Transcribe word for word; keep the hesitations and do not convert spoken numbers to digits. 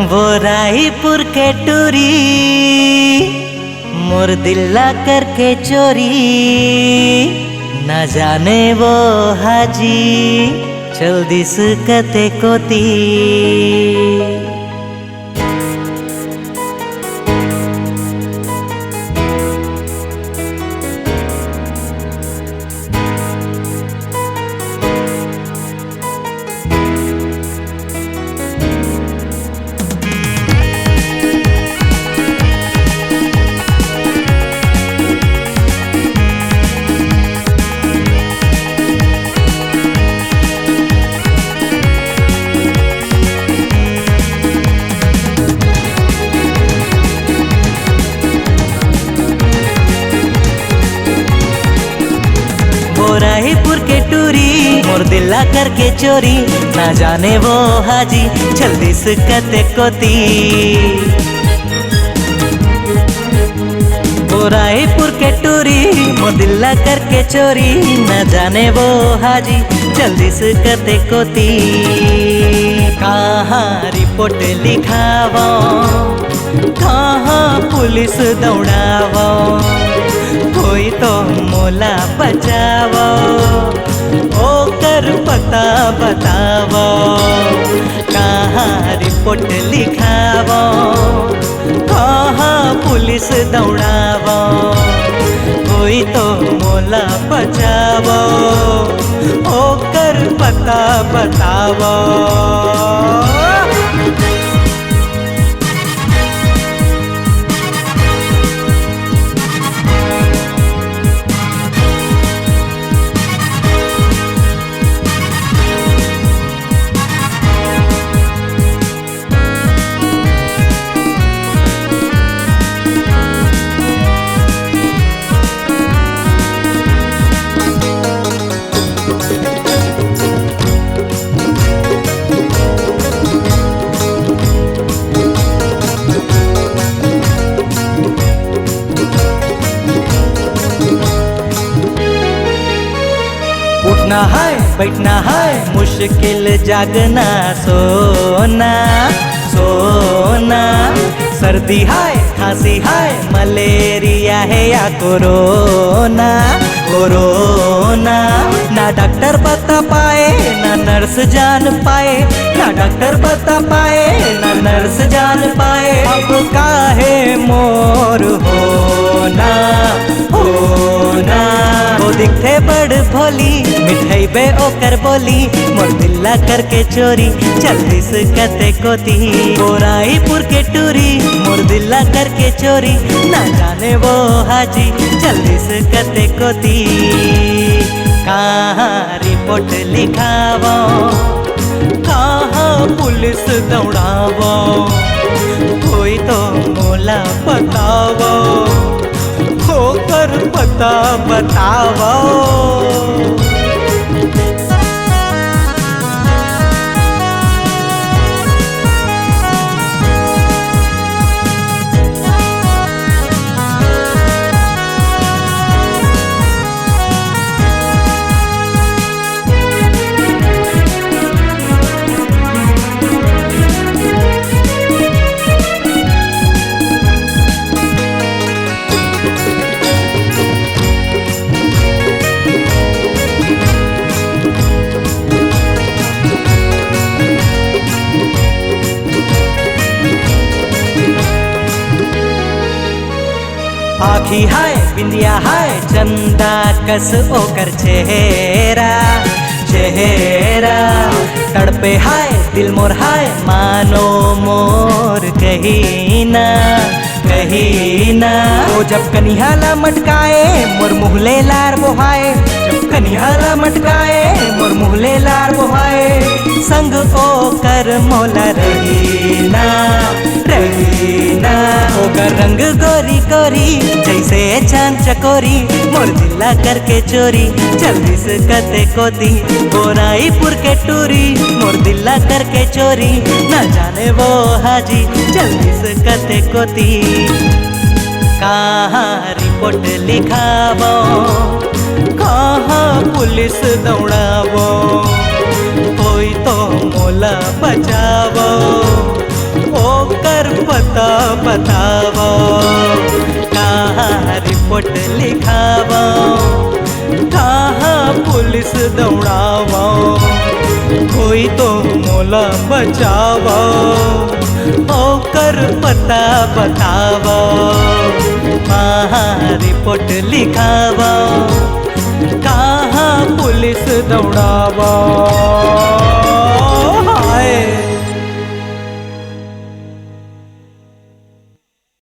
वो रायपुर के टूरी, मोर दिल ला करके चोरी, ना जाने वो हाजी चल दिस कते कोती। वो रायपुर के टूरी, मोर दिल ला करके चोरी, ना जाने वो हाजी चल दिस कते कोती। वो रायपुर के टूरी, मोर दिल ला करके चोरी, ना जाने वो हाजी चल दिस कते कोती। कहाँ रिपोर्ट लिखावो, कहाँ पुलिस दौड़ावो, कोई तो मोला बचावो, ओकर पता बतावो। कहाँ रिपोर्ट लिखावो, कहाँ पुलिस दौड़ावो, कोई तो मोला बचावो, ओकर पता बतावो। उठना है, बैठना है, मुश्किल जागना, सोना, सोना। सर्दी है, खांसी है, मलेरिया है या कोरोना, कोरोना। ना डॉक्टर बता पाए, ना नर्स जान पाए, ना डॉक्टर बता पाए, ना नर्स जान पाए। अब काहे मोर होना, होना। वो दिखथे बड़ भोली, मिठई बे ओकर बोली, मोर दिल ला करके चोरी, चल दिस कते कोती। वो रायपुर के टूरी, मोर दिल ला करके चोरी, ना जाने वो हाजी चल दिस कते कोती। कहाँ रिपोर्ट लिखावो, कहाँ पुलिस दौड़ावो, कोई तो मोला बतावो, ओकर पता बतावो। आँखी हाय, बिंदिया हाय, चंदा कस ओकर चेहरा, चेहरा। तड़पे हाय, दिल मोर हाय, मानो मोर कहीं ना, कहीं ना। वो जब कनिहा ला मटकाए, मोर मुँह ले लार बोहाए। जब कनिहा ला मटकाए, मोर मुँह ले लार बोहाए। संग ओकर मोला रही ना, रही ना। ओकर रंग गोरी गोरी, जैसे चांद चकोरी। मोर दिल ला करके चोरी, चल दिस कते कोती। वो रायपुर के टूरी, मोर दिल ला करके चोरी। ना जाने वो हाजी, चल दिस कते कोती। कहाँ रिपोर्ट लिखावो, कहाँ पुलिस दौड़ावो, कोई तो मोला बचावो, ओ कर पता बतावव, कहाँ रिपोर्ट लिखावव, कहाँ पुलिस दौड़ावव, कोई तो मोला बचावव, ओकर पता बतावव, कहाँ रिपोर्ट लिखावव, कहाँ पुलिस दौड़ावव।